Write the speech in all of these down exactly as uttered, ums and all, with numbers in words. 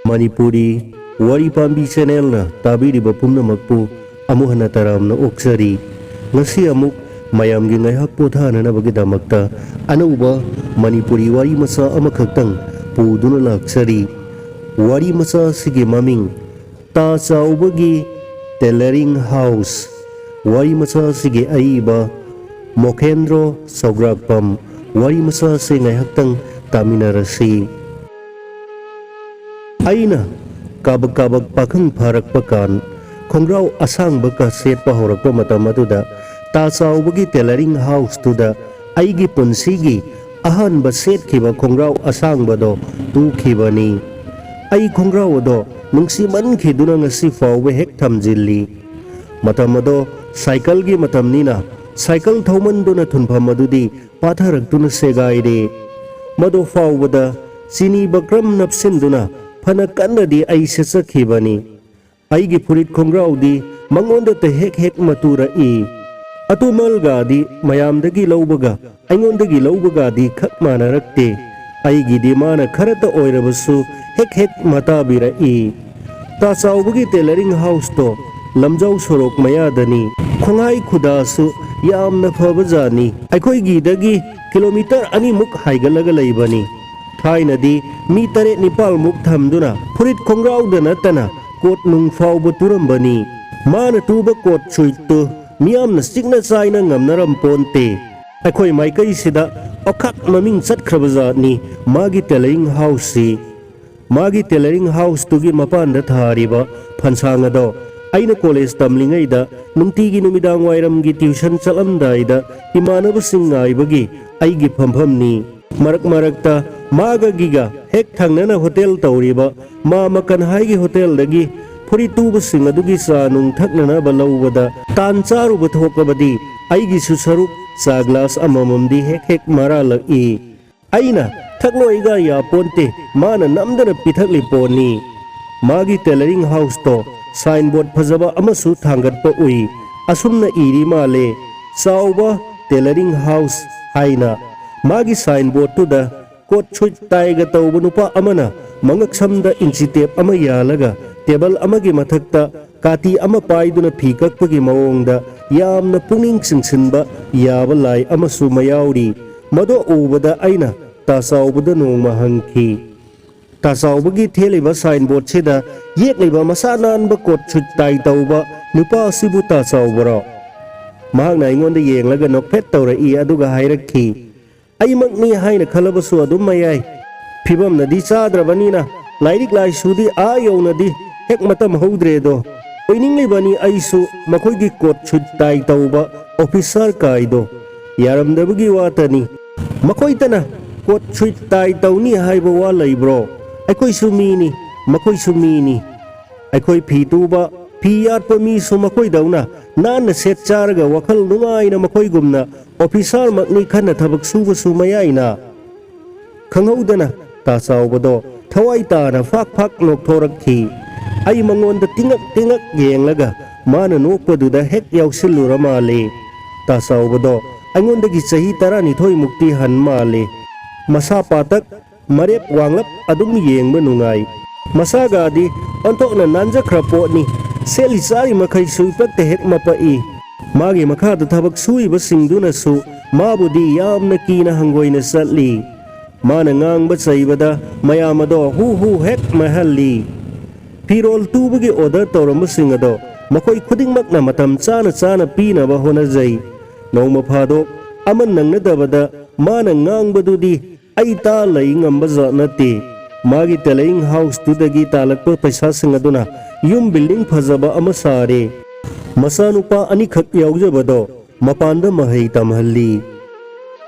ꯃꯅꯤꯄꯨꯔꯤ ꯋꯥꯔꯤ ꯄꯥꯝꯕꯤ ꯆꯦꯅꯦꯜꯅ ꯇꯥꯕꯤꯔꯤꯕ ꯄꯨꯝꯅꯃꯛꯄꯨ ꯑꯃꯨꯛ ꯍꯟꯅ ꯇꯔꯥꯝꯅ ꯑꯣꯛꯆꯔꯤ꯫ ꯉꯁꯤ ꯑꯃꯨꯛ ꯃꯌꯥꯝꯒꯤ ꯉꯥꯏꯍꯥꯛ ꯄꯣꯊꯥꯅꯅꯕꯒꯤꯗꯃꯛꯇ ꯑꯅꯧꯕ ꯃꯅꯤꯄꯨꯔꯤ ꯋꯥꯔꯤ ꯃꯆꯥ ꯑꯃꯈꯛꯇꯪ ꯄꯨꯗꯨꯅ ꯂꯥꯛꯆꯔꯤ꯫ ꯋꯥꯔꯤ ꯃꯆꯥ ꯑꯁꯤꯒꯤ ꯃꯃꯤꯡ ꯇꯥ ꯆꯥꯎꯕꯒꯤ Tailoring House꯫ ꯋꯥꯔꯤ ꯃꯆꯥ ꯑꯁꯤꯒꯤ ꯑꯏꯕ ꯃꯣꯈꯦꯟꯗ꯭ꯔꯣ ꯁꯧꯒ꯭ꯔꯥꯛꯄꯝ꯫ ꯋꯥꯔꯤ ꯃꯆꯥ ꯑꯁꯤ ꯉꯥꯏꯍꯥꯛꯇꯪ ꯇꯥꯃꯤꯟꯅꯔꯁꯤ꯫ ꯑꯩꯅ ꯀꯥꯕꯛ ꯀꯥꯕꯛ ꯄꯥꯈꯪ ꯐꯥꯔꯛꯄ ꯀꯥꯟ, ꯈꯣꯡꯒ꯭ꯔꯥꯎ ꯑꯁꯥꯡꯕ ꯀ ꯁꯦꯠꯄ ꯍꯧꯔꯛꯄ ꯃꯇꯝ ꯑꯗꯨꯗ, ꯇꯥ ꯆꯥꯎꯕꯒꯤ tailoring house ꯇꯨꯗ ꯑꯩꯒꯤ ꯄꯨꯟꯁꯤꯒꯤ ꯑꯍꯥꯟꯕ ꯁꯦꯠꯈꯤꯕ ꯈꯣꯡꯒ꯭ꯔꯥꯎ ꯑꯁꯥꯡꯕꯗꯣ ꯇꯨꯈꯤꯕꯅꯤ꯫ ꯑꯩ ꯈꯣꯡꯒ꯭ꯔꯥꯎ ꯑꯗꯣ ꯅꯨꯡꯁꯤꯃꯟꯈꯤꯗꯨꯅ ꯉꯁꯤ ꯐꯥꯎꯕ ꯍꯦꯛ ꯊꯝꯖꯤꯜꯂꯤ꯫ ꯃꯇꯝ ꯑꯗꯣ ꯁꯥꯏꯀꯜꯒꯤ ꯃꯇꯝꯅꯤꯅ, ꯁꯥꯏꯀꯜ ꯊꯧꯃꯟꯗꯨꯅ ꯊꯨꯟꯐꯝ ꯑꯗꯨꯗꯤ ꯄꯥꯊꯔꯛꯇꯨꯅ ꯁꯦꯒꯥꯏꯔꯦ꯫ ꯃꯗꯨ ꯐꯥꯎꯕꯗ ꯆꯤꯅꯤ ꯕꯀ꯭ꯔꯝ ꯅꯞꯁꯤꯟꯗꯨꯅ ꯐꯅ ꯀꯟꯅꯗꯤ ꯑꯩ ꯁꯦꯠꯆꯈꯤꯕꯅꯤ꯫ ꯑꯩꯒꯤ ꯐꯨꯔꯤꯠ ꯈꯣꯡꯒ꯭ꯔꯥꯎꯗꯤ ꯃꯉꯣꯟꯗꯇ ꯍꯦꯛ ꯍꯦꯛ ꯃꯇꯨꯔꯛꯏ꯫ ꯑꯇꯣꯃꯜꯒꯗꯤ ꯃꯌꯥꯝꯗꯒꯤ ꯂꯧꯕꯒ ꯑꯩꯉꯣꯟꯗꯒꯤ ꯂꯧꯕꯒꯗꯤ ꯈꯛ ꯃꯥꯟꯅꯔꯛꯇꯦ꯫ ꯑꯩꯒꯤꯗꯤ ꯃꯥꯅ ꯈꯔꯇ ꯑꯣꯏꯔꯕꯁꯨ ꯍꯦꯛ ꯍꯦꯛ ꯃꯇꯥꯕꯤꯔꯛꯏ꯫ ꯇꯥ ꯆꯥꯎꯕꯒꯤ tailoring house ꯇꯣ ꯂꯝꯖꯥꯎ ꯁꯣꯔꯣꯛ ꯃꯌꯥꯗꯅꯤ꯫ ꯈꯣꯡꯍꯥꯏ ꯈꯨꯗꯥꯁꯨ ꯌꯥꯝꯅ ꯐꯕ ꯖꯥꯠꯅꯤ꯫ ꯑꯩꯈꯣꯏꯒꯤꯗꯒꯤ ꯀꯤꯂꯣꯃꯤꯇꯔ ꯑꯅꯤꯃꯨꯛ ꯍꯥꯏꯒꯠꯂꯒ ꯂꯩꯕꯅꯤ꯫ ꯊꯥꯏꯅꯗꯤ ꯃꯤ ꯇꯔꯦꯠ ꯅꯤꯄꯥꯜꯃꯨꯛ ꯊꯝꯗꯨꯅ ꯐꯨꯔꯤꯠ ꯈꯣꯡꯒ꯭ꯔꯥꯎꯗ ꯅꯠꯇꯅ ꯀꯣꯠ ꯅꯨꯡ ꯐꯥꯎꯕ ꯇꯨꯔꯝꯕꯅꯤ꯫ ꯃꯥꯅ ꯇꯨꯕ ꯀꯣꯠ ꯁꯨꯏꯠꯇꯨ ꯃꯤꯌꯥꯝꯅ ꯆꯤꯛꯅ ꯆꯥꯏꯅ ꯉꯝꯅꯔꯝ ꯄꯣꯟꯇꯦ꯫ ꯑꯩꯈꯣꯏ ꯃꯥꯏꯀꯩꯁꯤꯗ ꯑꯣꯈꯥꯛ ꯃꯃꯤꯡ ꯆꯠꯈ꯭ꯔꯕ ꯖꯥꯠꯅꯤ ꯃꯥꯒꯤ tailoring house ꯁꯤ꯫ ꯃꯥꯒꯤ tailoring house ꯇꯨꯒꯤ ꯃꯄꯥꯟꯗ ꯊꯥꯔꯤꯕ ꯐꯟꯁꯥꯡ ꯑꯗꯣ ꯑꯩꯅ ꯀꯣꯂꯦꯖ ꯇꯝꯂꯤꯉꯩꯗ ꯅꯨꯡꯇꯤꯒꯤ ꯅꯨꯃꯤꯗꯥꯡ ꯋꯥꯏꯔꯝꯒꯤ tuition ꯆꯠꯂꯝꯗꯥꯏꯗ ꯏꯃꯥꯟꯅꯕꯁꯤꯡ ꯉꯥꯏꯕꯒꯤ ꯑꯩꯒꯤ ꯐꯝꯐꯝꯅꯤ꯫ ꯃꯔꯛ ꯃꯔꯛꯇ ꯃꯥꯒꯒꯤꯒ ꯍꯦꯛ ꯊꯪꯅꯅ ꯍꯣꯇꯦꯜ ꯇꯧꯔꯤꯕ ꯃꯥ ꯃꯀꯟꯍꯥꯏꯒꯤ ꯍꯣꯇꯦꯜꯗꯒꯤ ꯐꯨꯔꯤꯠ ꯇꯨꯕꯁꯤꯡ ꯑꯗꯨꯒꯤ ꯆꯥ ꯅꯨꯡ ꯊꯛꯅꯅꯕ ꯂꯧꯕꯗ ꯇꯥꯟ ꯆꯥꯔꯨꯕ ꯊꯣꯛꯂꯕꯗꯤ ꯑꯩꯒꯤꯁꯨ ꯁꯔꯨꯛ ꯆꯥ ꯒ꯭ꯂꯥꯁ ꯑꯃꯃꯝꯗꯤ ꯍꯦꯛ ꯍꯦꯛ ꯃꯔꯥꯜꯂꯛꯏ꯫ ꯑꯩꯅ ꯊꯛꯂꯣꯏꯒ ꯌꯥꯄꯣꯟꯇꯦ, ꯃꯥꯅ ꯅꯝꯗꯅ ꯄꯤꯊꯛꯂꯤ ꯄꯣꯠꯅꯤ꯫ ꯃꯥꯒꯤ tailoring house ꯇꯣ signboard ꯐꯖꯕ ꯑꯃꯁꯨ ꯊꯥꯡꯒꯠꯄ ꯎꯏ꯫ ꯑꯁꯨꯝꯅ ꯏꯔꯤ ꯃꯥꯜꯂꯦ, "ꯆꯥꯎꯕ tailoring house" ꯍꯥꯏꯅ꯫ ꯃꯥꯒꯤ signboard ꯇꯨꯗ ꯀꯣꯠ ꯁꯨꯠ ꯇꯥꯏꯒ ꯇꯧꯕ ꯅꯨꯄꯥ ꯑꯃꯅ ꯃꯉꯛꯁꯝꯗ ꯏꯟꯆꯤ ꯇꯦꯞ ꯑꯃ ꯌꯥꯜꯂꯒ ꯇꯦꯕꯜ ꯑꯃꯒꯤ ꯃꯊꯛꯇ ꯀꯥꯇꯤ ꯑꯃ ꯄꯥꯏꯗꯨꯅ ꯐꯤ ꯀꯛꯄꯒꯤ ꯃꯑꯣꯡꯗ ꯌꯥꯝꯅ ꯄꯨꯛꯅꯤꯡ ꯆꯤꯡꯁꯤꯟꯕ ꯌꯥꯕ ꯂꯥꯏ ꯑꯃꯁꯨ ꯃꯌꯥꯎꯔꯤ꯫ ꯃꯗꯣ ꯎꯕꯗ ꯑꯩꯅ ꯇꯥ ꯆꯥꯎꯕꯗ ꯅꯣꯡꯃ ꯍꯪꯈꯤ, "ꯇꯥ ꯆꯥꯎꯕꯒꯤ ꯊꯦꯜꯂꯤꯕ ꯁꯥꯏꯟꯕꯣꯔꯗꯁꯤꯗ ꯌꯦꯛꯂꯤꯕ ꯃꯁꯥ ꯅꯥꯟꯕ ꯀꯣꯠ ꯁꯨꯠ ꯇꯥꯏ ꯇꯧꯕ ꯅꯨꯄꯥ ꯑꯁꯤꯕꯨ ꯇꯥ ꯆꯥꯎꯕꯔꯣ?" ꯃꯍꯥꯛꯅ ꯑꯩꯉꯣꯟꯗ ꯌꯦꯡꯂꯒ ꯅꯣꯛꯐꯦꯠ ꯇꯧꯔꯛꯏ, ꯑꯗꯨꯒ ꯍꯥꯏꯔꯛꯈꯤ, "ꯑꯩꯃꯛꯅꯤ ꯍꯥꯏꯅ ꯈꯜꯂꯕꯁꯨ ꯑꯗꯨꯝ ꯃꯌꯥꯏ꯫ ꯐꯤꯕꯝꯅꯗꯤ ꯆꯥꯗ꯭ꯔꯕꯅꯤꯅ ꯂꯥꯏꯔꯤꯛ ꯂꯥꯏꯁꯨꯗꯤ ꯑꯥ ꯌꯧꯅꯗꯤ ꯍꯦꯛ ꯃꯇꯝ ꯍꯧꯗ꯭ꯔꯦꯗꯣ꯫ ꯑꯣꯏꯅꯤꯡꯂꯤꯕꯅꯤ ꯑꯩꯁꯨ ꯃꯈꯣꯏꯒꯤ ꯀꯣꯠ ꯁꯨꯠ ꯇꯥꯏ ꯇꯧꯕ ꯑꯣꯐꯤꯁꯥꯔ ꯀꯥꯏꯗꯣ꯫ ꯌꯥꯔꯝꯗꯕꯒꯤ ꯋꯥꯇꯅꯤ꯫ ꯃꯈꯣꯏꯇꯅ ꯀꯣꯠ ꯁꯨꯠ ꯇꯥꯏ ꯇꯧꯅꯤ ꯍꯥꯏꯕ ꯋꯥ ꯂꯩꯕ꯭ꯔꯣ? ꯑꯩꯈꯣꯏꯁꯨ ꯃꯤꯅꯤ, ꯃꯈꯣꯏꯁꯨ ꯃꯤꯅꯤ꯫ ꯑꯩꯈꯣꯏ ꯐꯤ ꯇꯨꯕ, ꯐꯤ ꯌꯥꯠꯄ ꯃꯤꯁꯨ ꯃꯈꯣꯏꯗꯧꯅ ꯅꯥꯟꯅ ꯁꯦꯠ ꯆꯥꯔꯒ ꯋꯥꯈꯜ ꯅꯨꯡꯉꯥꯏꯅ ꯃꯈꯣꯏꯒꯨꯝꯅ ꯑꯣꯐꯤꯁꯥꯔꯃꯛꯅꯤ ꯈꯟꯅ ꯊꯕꯛ ꯁꯨꯕꯁꯨ ꯃꯌꯥꯏꯅ꯫" ꯈꯪꯍꯧꯗꯅ ꯇꯥ ꯆꯥꯎꯕꯗꯣ ꯊꯋꯥꯏ ꯇꯥꯅ ꯐꯥꯛ ꯐꯥꯛ ꯅꯣꯛꯊꯣꯔꯛꯈꯤ꯫ ꯑꯩ ꯃꯉꯣꯟꯗ ꯇꯤꯡꯉꯛ ꯇꯤꯡꯉꯛ ꯌꯦꯡꯂꯒ ꯃꯥꯅ ꯅꯣꯛꯄꯗꯨꯗ ꯍꯦꯛ ꯌꯥꯎꯁꯤꯜꯂꯨꯔ ꯃꯥꯜꯂꯦ꯫ ꯇꯥ ꯆꯥꯎꯕꯗꯣ ꯑꯩꯉꯣꯟꯗꯒꯤ ꯆꯍꯤ ꯇꯔꯥꯅꯤꯊꯣꯏ ꯃꯨꯛꯇꯤ ꯍꯟ ꯃꯥꯜꯂꯦ꯫ ꯃꯁꯥ ꯄꯥꯇꯛ, ꯃꯔꯦꯞ ꯋꯥꯡꯂꯞ, ꯑꯗꯨꯝ ꯌꯦꯡꯕ ꯅꯨꯡꯉꯥꯏ꯫ ꯃꯁꯥꯒꯗꯤ ꯑꯣꯟꯊꯣꯛꯅ ꯅꯥꯟꯖꯈ꯭ꯔ ꯄꯣꯠꯅꯤ꯫ ꯁꯦꯠꯂꯤ ꯆꯥꯔꯤ ꯃꯈꯩꯁꯨ ꯏꯄꯛꯇ ꯍꯦꯛ ꯃꯄꯛꯏ꯫ ꯃꯥꯒꯤ ꯃꯈꯥꯗ ꯊꯕꯛ ꯁꯨꯔꯤꯕꯁꯤꯡꯗꯨꯅꯁꯨ ꯃꯥꯕꯨꯗꯤ ꯌꯥꯝꯅ ꯀꯤꯅ ꯍꯪꯒꯣꯏꯅ ꯆꯠꯂꯤ꯫ ꯃꯥꯅ ꯉꯥꯡꯕ ꯆꯩꯕꯗ ꯃꯌꯥꯝ ꯑꯗꯣ ꯍꯨ ꯍꯨ ꯍꯦꯛ ꯃꯥꯏꯍꯜꯂꯤ꯫ ꯐꯤꯔꯣꯜ ꯇꯨꯕꯒꯤ ꯑꯣꯔꯗꯔ ꯇꯧꯔꯝꯕꯁꯤꯡ ꯑꯗꯣ ꯃꯈꯣꯏ ꯈꯨꯗꯤꯡꯃꯛꯅ ꯃꯇꯝ ꯆꯥꯅ ꯆꯥꯅ ꯄꯤꯅꯕ ꯍꯣꯠꯅꯖꯩ꯫ ꯅꯣꯡꯃ ꯐꯥꯗꯣꯛ ꯑꯃ ꯅꯪꯅꯗꯕꯗ ꯃꯥꯅ ꯉꯥꯡꯕꯗꯨꯗꯤ ꯑꯩ ꯇꯥ ꯂꯩ ꯉꯝꯕ ꯖꯥꯠ ꯅꯠꯇꯦ꯫ ꯃꯥꯒꯤ ꯇꯦꯂꯔꯤꯡ ꯍꯥꯎꯁꯇꯨꯗꯒꯤ ꯇꯥꯜꯂꯛꯄ ꯄꯩꯁꯥꯁꯤꯡ ꯑꯗꯨꯅ ꯌꯨꯝ ꯕꯤꯜꯗꯤꯡ ꯐꯖꯕ ꯑꯃ ꯁꯥꯔꯦ꯫ ꯃꯆꯥꯅꯨꯄꯥ ꯑꯅꯤꯈꯛ ꯌꯥꯎꯖꯕꯗꯣ ꯃꯄꯥꯟꯗ ꯃꯍꯩ ꯇꯝꯍꯜꯂꯤ꯫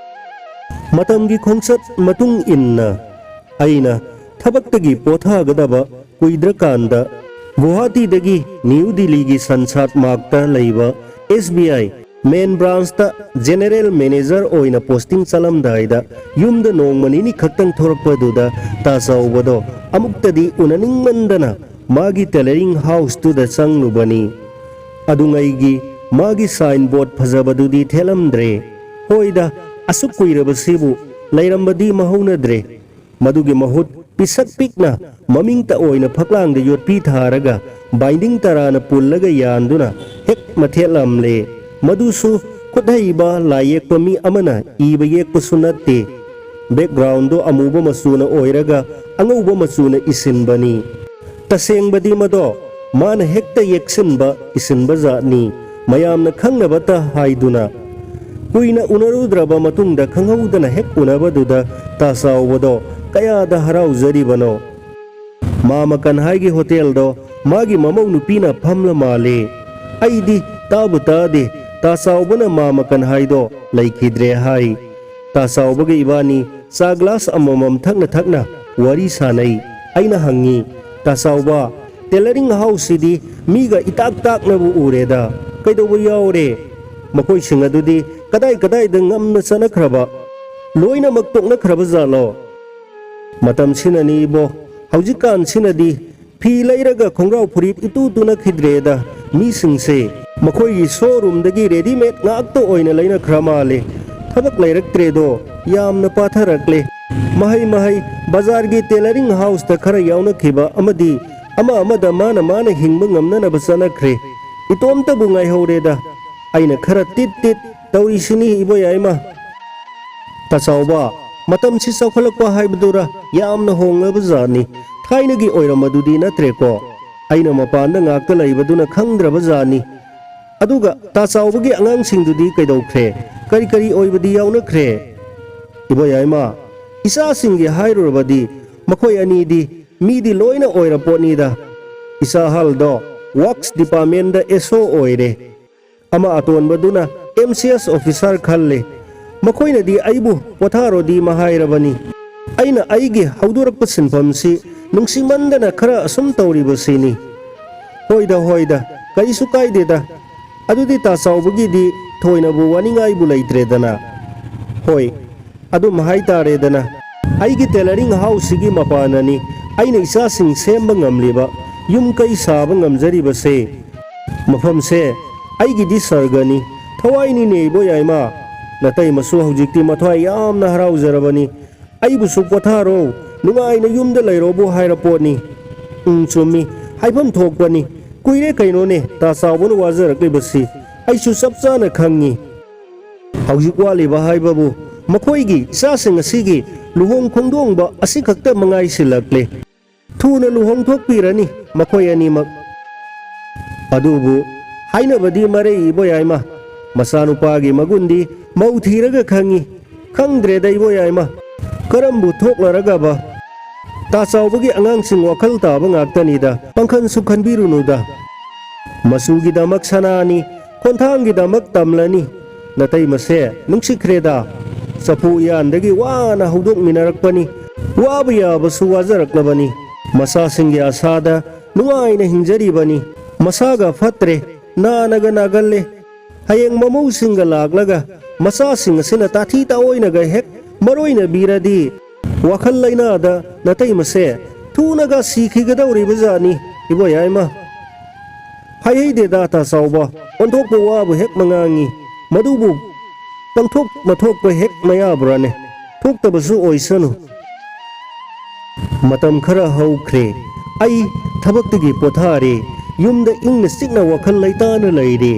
ꯃꯇꯝꯒꯤ ꯈꯣꯡꯆꯠ ꯃꯇꯨꯡ ꯏꯟꯅ ꯑꯩꯅ ꯊꯕꯛꯇꯒꯤ ꯄꯣꯊꯥꯒꯗꯕ ꯀꯨꯏꯗ꯭ꯔꯀꯥꯟꯗ ꯒꯨꯋꯥꯍꯥꯇꯤꯗꯒꯤ ꯅ꯭ꯌꯨ ꯗꯤꯜꯂꯤꯒꯤ ꯁꯟꯁꯥꯠ ꯃꯥꯔꯛꯇ ꯂꯩꯕ ꯑꯦꯁ ꯕꯤ ꯑꯥꯏ ꯃꯦꯟ ꯕ꯭ꯔꯥꯟꯁꯇ ꯖꯦꯅꯦꯔꯦꯜ ꯃꯦꯅꯦꯖꯔ ꯑꯣꯏꯅ ꯄꯣꯁꯇꯤꯡ ꯆꯠꯂꯝꯗꯥꯏꯗ ꯌꯨꯝꯗ ꯅꯣꯡꯃ ꯅꯤꯅꯤ ꯈꯛꯇꯪ ꯊꯣꯔꯛꯄꯗꯨꯗ ꯇꯥ ꯆꯥꯎꯕꯗꯣ ꯑꯃꯨꯛꯇꯗꯤ ꯎꯅꯅꯤꯡꯃꯟꯗꯅ ꯃꯥꯒꯤ ꯇꯦꯂꯔꯤꯡ ꯍꯥꯎꯁꯇꯨꯗ ꯆꯪꯂꯨꯕꯅꯤ꯫ ꯑꯗꯨꯉꯩꯒꯤ ꯃꯥꯒꯤ ꯁꯥꯏꯟ ꯕꯣꯔꯗ ꯐꯖꯕꯗꯨꯗꯤ ꯊꯦꯠꯂꯝꯗ꯭ꯔꯦ꯫ ꯍꯣꯏꯗ, ꯑꯁꯨꯛ ꯀꯨꯏꯔꯕꯁꯤꯕꯨ ꯂꯩꯔꯝꯕꯗꯤ ꯃꯍꯧꯅꯗ꯭ꯔꯦ꯫ ꯃꯗꯨꯒꯤ ꯃꯍꯨꯠ ꯄꯤꯁꯛ ꯄꯤꯛꯅ ꯃꯃꯤꯡꯇ ꯑꯣꯏꯅ ꯐꯛꯂꯥꯡꯗ ꯌꯣꯠꯄꯤ ꯊꯥꯔꯒ binding ꯇꯔꯥꯅ ꯄꯨꯜꯂꯒ ꯌꯥꯟꯗꯨꯅ ꯍꯦꯛ ꯃꯊꯦꯠꯂꯝꯂꯦ꯫ ꯃꯗꯨꯁꯨ ꯈꯨꯠ ꯍꯩꯕ ꯂꯥꯏ ꯌꯦꯛꯄ ꯃꯤ ꯑꯃꯅ ꯏꯕ ꯌꯦꯛꯄꯁꯨ ꯅꯠꯇꯦ꯫ Background ꯗꯣ ꯑꯃꯨꯕ ꯃꯆꯨꯅ ꯑꯣꯏꯔꯒ ꯑꯉꯧꯕ ꯃꯆꯨꯅ ꯏꯁꯤꯟꯕꯅꯤ꯫ ꯇꯁꯦꯡꯕꯗꯤ ꯃꯗꯣ ꯃꯥꯅ ꯍꯦꯛꯇ ꯌꯦꯛꯁꯤꯟꯕ ꯏꯁꯤꯟꯕ ꯖꯥꯠꯅꯤ, ꯃꯌꯥꯝꯅ ꯈꯪꯅꯕꯇ ꯍꯥꯏꯗꯨꯅ꯫ ꯀꯨꯏꯅ ꯎꯅꯔꯨꯗ꯭ꯔꯕ ꯃꯇꯨꯡꯗ ꯈꯪꯍꯧꯗꯅ ꯍꯦꯛ ꯎꯅꯕꯗꯨꯗ ꯇꯥ ꯆꯥꯎꯕꯗꯣ ꯀꯌꯥꯗ ꯍꯔꯥꯎꯖꯔꯤꯕꯅꯣ꯫ ꯃꯥ ꯃꯀꯟꯍꯥꯏꯒꯤ ꯍꯣꯇꯦꯜꯗꯣ ꯃꯥꯒꯤ ꯃꯃꯧ ꯅꯨꯄꯤꯅ ꯐꯝꯂ ꯃꯥꯜꯂꯦ꯫ ꯑꯩꯗꯤ ꯇꯥꯕꯨ ꯇꯥꯗꯦ, ꯇꯥ ꯆꯥꯎꯕꯅ ꯃꯥ ꯃꯀꯟꯍꯥꯏꯗꯣ ꯂꯩꯈꯤꯗ꯭ꯔꯦ ꯍꯥꯏ꯫ ꯇꯥ ꯆꯥꯎꯕꯒ ꯏꯕꯥꯅꯤ ꯆꯥ glass ꯑꯃꯃꯝ ꯊꯛꯅ ꯊꯛꯅ ꯋꯥꯔꯤ ꯁꯥꯅꯩ꯫ ꯑꯩꯅ ꯍꯪꯉꯤ, "ꯇꯥ ꯆꯥꯎꯕ, tailoring house ꯁꯤꯗꯤ ꯃꯤꯒ ꯏꯇꯥꯛ ꯇꯥꯛꯅꯕ ꯎꯔꯦꯗ, ꯀꯩꯗꯧꯕ ꯌꯥꯎꯔꯦ? ꯃꯈꯣꯏꯁꯤꯡ ꯑꯗꯨꯗꯤ ꯀꯗꯥꯏ ꯀꯗꯥꯏꯗ ꯉꯝꯅ ꯆꯠꯅꯈ꯭ꯔꯕ? ꯂꯣꯏꯅꯃꯛ ꯇꯣꯛꯅꯈ꯭ꯔꯕ ꯖꯥꯠꯂꯣ?" ꯃꯇꯝꯁꯤꯅꯅꯤ ꯏꯕꯣ, ꯍꯧꯖꯤꯛꯀꯥꯟꯁꯤꯅꯗꯤ ꯐꯤ ꯂꯩꯔꯒ ꯈꯣꯡꯒ꯭ꯔꯥꯎ ꯐꯨꯔꯤꯠ ꯏꯇꯨ ꯇꯨꯅꯈꯤꯗ꯭ꯔꯦꯗ꯫ ꯃꯤꯁꯤꯡꯁꯦ ꯃꯈꯣꯏꯒꯤ showroom ꯗꯒꯤ readymade ꯉꯥꯛꯇ ꯑꯣꯏꯅ ꯂꯩꯅꯈ꯭ꯔ ꯃꯥꯜꯂꯦ꯫ ꯊꯕꯛ ꯂꯩꯔꯛꯇ꯭ꯔꯦꯗꯣ, ꯌꯥꯝꯅ ꯄꯥꯊꯔꯛꯂꯦ꯫ ꯃꯍꯩ ꯃꯍꯩ, ꯕꯖꯥꯔꯒꯤ tailoring house ꯇ ꯈꯔ ꯌꯥꯎꯅꯈꯤꯕ ꯑꯃꯗꯤ ꯑꯃ ꯑꯃꯗ ꯃꯥꯅ ꯃꯥꯅ ꯍꯤꯡꯕ ꯉꯝꯅꯅꯕ ꯆꯠꯅꯈ꯭ꯔꯦ꯫ ꯏꯇꯣꯝꯇꯕꯨ ꯉꯥꯏꯍꯧꯔꯦꯗ꯫ ꯑꯩꯅ ꯈꯔ ꯇꯤꯠ ꯇꯤꯠ ꯇꯧꯔꯤꯁꯤꯅꯤ ꯏꯕꯣ ꯌꯥꯏꯃ꯫ ꯇꯥ ꯆꯥꯎꯕ, ꯃꯇꯝꯁꯤ ꯆꯥꯎꯈꯠꯂꯛꯄ ꯍꯥꯏꯕꯗꯨꯔ ꯌꯥꯝꯅ ꯍꯣꯡꯂꯕ ꯖꯥꯠꯅꯤ꯫ ꯊꯥꯏꯅꯒꯤ ꯑꯣꯏꯔꯝꯕꯗꯨꯗꯤ ꯅꯠꯇ꯭ꯔꯦꯀꯣ꯫ ꯑꯩꯅ ꯃꯄꯥꯟꯗ ꯉꯥꯛꯇ ꯂꯩꯕꯗꯨꯅ ꯈꯪꯗ꯭ꯔꯕ ꯖꯥꯠꯅꯤ꯫ ꯑꯗꯨꯒ ꯇꯥ ꯆꯥꯎꯕꯒꯤ ꯑꯉꯥꯡꯁꯤꯡꯗꯨꯗꯤ ꯀꯩꯗꯧꯈ꯭ꯔꯦ? ꯀꯔꯤ ꯀꯔꯤ ꯑꯣꯏꯕꯗꯤ ꯌꯥꯎꯅꯈ꯭ꯔꯦ? ꯏꯕꯣ ꯌꯥꯏꯃ, ꯏꯆꯥꯁꯤꯡꯒꯤ ꯍꯥꯏꯔꯨꯔꯕꯗꯤ ꯃꯈꯣꯏ ꯑꯅꯤꯗꯤ ꯃꯤꯗꯤ ꯂꯣꯏꯅ ꯑꯣꯏꯔ ꯄꯣꯠꯅꯤꯗ꯫ ꯏꯆꯥ ꯑꯍꯜꯗꯣ works department ꯗ S O ꯑꯣꯏꯔꯦ꯫ ꯑꯃ ꯑꯇꯣꯟꯕꯗꯨꯅ M C S officer ꯈꯜꯂꯦ꯫ ꯃꯈꯣꯏꯅꯗꯤ ꯑꯩꯕꯨ ꯄꯣꯊꯥꯔꯣꯗꯤ ꯃꯍꯥꯏꯔꯕꯅꯤ꯫ ꯑꯩꯅ ꯑꯩꯒꯤ ꯍꯧꯗꯣꯔꯛꯄ ꯁꯤꯟꯐꯝꯁꯤ ꯅꯨꯡꯁꯤꯃꯟꯗꯅ ꯈꯔ ꯑꯁꯨꯝ ꯇꯧꯔꯤꯕꯁꯤꯅꯤ꯫ ꯍꯣꯏꯗ, ꯍꯣꯏꯗ, ꯀꯔꯤꯁꯨ ꯀꯥꯏꯗꯦꯗ꯫ ꯑꯗꯨꯗꯤ ꯇꯥ ꯆꯥꯎꯕꯒꯤꯗꯤ ꯊꯣꯏꯅꯕꯨ ꯋꯥꯅꯤꯡꯉꯥꯏꯕꯨ ꯂꯩꯇ꯭ꯔꯦꯗꯅ꯫ ꯍꯣꯏ, ꯑꯗꯨꯝ ꯍꯥꯏꯇꯥꯔꯦꯗꯅ꯫ ꯑꯩꯒꯤ tailoring house ꯁꯤꯒꯤ ꯃꯄꯥꯟꯅꯅꯤ ꯑꯩꯅ ꯏꯆꯥꯁꯤꯡ ꯁꯦꯝꯕ ꯉꯝꯂꯤꯕ, ꯌꯨꯝ ꯀꯩ ꯁꯥꯕ ꯉꯝꯖꯔꯤꯕꯁꯦ꯫ ꯃꯐꯝꯁꯦ ꯑꯩꯒꯤꯗꯤ ꯁꯔꯒꯅꯤ꯫ ꯊꯋꯥꯏꯅꯤꯅꯦ ꯏꯕꯣ ꯌꯥꯏꯃ꯫ ꯅꯇꯩꯃꯁꯨ ꯍꯧꯖꯤꯛꯇꯤ ꯃꯊ꯭ꯋꯥꯏ ꯌꯥꯝꯅ ꯍꯔꯥꯎꯖꯔꯕꯅꯤ꯫ ꯑꯩꯕꯨꯁꯨ ꯄꯣꯊꯥꯔꯣ, ꯅꯨꯡꯉꯥꯏꯅ ꯌꯨꯝꯗ ꯂꯩꯔꯣꯕꯨ ꯍꯥꯏꯔ ꯄꯣꯠꯅꯤ꯫ ꯎꯝ, ꯆꯨꯝꯃꯤ꯫ ꯍꯥꯏꯐꯝ ꯊꯣꯛꯄꯅꯤ꯫ ꯀꯨꯏꯔꯦ ꯀꯩꯅꯣꯅꯦ ꯇꯥ ꯆꯥꯎꯕꯅ ꯋꯥꯖꯔꯛꯂꯤꯕꯁꯤ꯫ ꯑꯩꯁꯨ ꯆꯞ ꯆꯥꯅ ꯈꯪꯉꯤ꯫ ꯍꯧꯖꯤꯛ ꯋꯥꯠꯂꯤꯕ ꯍꯥꯏꯕꯕꯨ ꯃꯈꯣꯏꯒꯤ ꯏꯆꯥꯁꯤꯡ ꯑꯁꯤꯒꯤ ꯂꯨꯍꯣꯡ ꯈꯣꯡꯗꯣꯡꯕ ꯑꯁꯤꯈꯛꯇ ꯃꯉꯥꯏꯁꯤꯜꯂꯛꯂꯦ꯫ ꯊꯨꯅ ꯂꯨꯍꯣꯡꯊꯣꯛꯄꯤꯔꯅꯤ ꯃꯈꯣꯏ ꯑꯅꯤꯃꯛ꯫ ꯑꯗꯨꯕꯨ ꯍꯥꯏꯅꯕꯗꯤ ꯃꯔꯩ ꯏꯕꯣꯌꯥꯏꯃ, ꯃꯆꯥꯅꯨꯄꯥꯒꯤ ꯃꯒꯨꯟꯗꯤ ꯃꯧ ꯊꯤꯔꯒ ꯈꯪꯉꯤ꯫ ꯈꯪꯗ꯭ꯔꯦꯗ ꯏꯕꯣꯌꯥꯏꯃ, ꯀꯔꯝꯕꯨ ꯊꯣꯛꯂꯔꯒꯕ? ꯇꯥ ꯆꯥꯎꯕꯒꯤ ꯑꯉꯥꯡꯁꯤꯡ ꯋꯥꯈꯜ ꯇꯥꯕ ꯉꯥꯛꯇꯅꯤꯗ, ꯄꯪꯈꯟꯁꯨ ꯈꯟꯕꯤꯔꯨꯅꯨꯗ꯫ ꯃꯆꯨꯒꯤꯗꯃꯛ ꯁꯅꯥꯅꯤ, ꯈꯣꯟꯊꯥꯡꯒꯤꯗꯃꯛ ꯇꯝꯂꯅꯤ꯫ ꯅꯇꯩꯃꯁꯦ ꯅꯨꯡꯁꯤꯈ꯭ꯔꯦꯗ꯫ ꯆꯐꯨ ꯎꯌꯥꯟꯗꯒꯤ ꯋꯥꯅ ꯍꯧꯗꯣꯛꯃꯤꯟꯅꯔꯛꯄꯅꯤ꯫ ꯋꯥꯕ ꯌꯥꯕꯁꯨ ꯋꯥꯖꯔꯛꯂꯕꯅꯤ꯫ ꯃꯆꯥꯁꯤꯡꯒꯤ ꯑꯁꯥꯗ ꯅꯨꯡꯉꯥꯏꯅ ꯍꯤꯡꯖꯔꯤꯕꯅꯤ꯫ ꯃꯁꯥꯒ ꯐꯠꯇ꯭ꯔꯦ, ꯅꯥꯅꯒ ꯅꯥꯒꯜꯂꯦ꯫ ꯍꯌꯦꯡ ꯃꯃꯧꯁꯤꯡꯒ ꯂꯥꯛꯂꯒ ꯃꯆꯥꯁꯤꯡ ꯑꯁꯤꯅ ꯇꯥꯊꯤ ꯇꯥꯑꯣꯏꯅꯒ ꯍꯦꯛ ꯃꯔꯣꯏꯅꯕꯤꯔꯗꯤ ꯋꯥꯈꯜ ꯂꯩꯅꯥꯗ ꯅꯇꯩꯃꯁꯦ ꯊꯨꯅꯒ ꯁꯤꯈꯤꯒꯗꯧꯔꯤꯕ ꯖꯥꯠꯅꯤ ꯏꯕꯣꯌꯥꯏꯃ꯫ ꯍꯥꯏꯍꯩꯗꯦꯗ ꯇꯥ ꯆꯥꯎꯕ, ꯑꯣꯟꯊꯣꯛꯄ ꯋꯥꯕꯨ ꯍꯦꯛ ꯃꯉꯥꯡꯉꯤ꯫ ꯃꯗꯨꯕꯨ ꯄꯪꯊꯣꯛ ꯃꯊꯣꯛꯄ ꯍꯦꯛ ꯃꯌꯥꯕ꯭ꯔꯥꯅꯦ? ꯊꯣꯛꯇꯕꯁꯨ ꯑꯣꯏꯁꯅꯨ꯫ ꯃꯇꯝ ꯈꯔ ꯍꯧꯈ꯭ꯔꯦ꯫ ꯑꯩ ꯊꯕꯛꯇꯒꯤ ꯄꯣꯊꯥꯔꯦ꯫ ꯌꯨꯝꯗ ꯏꯪꯅ ꯆꯤꯛꯅ ꯋꯥꯈꯜ ꯂꯩꯇꯥꯅ ꯂꯩꯔꯦ꯫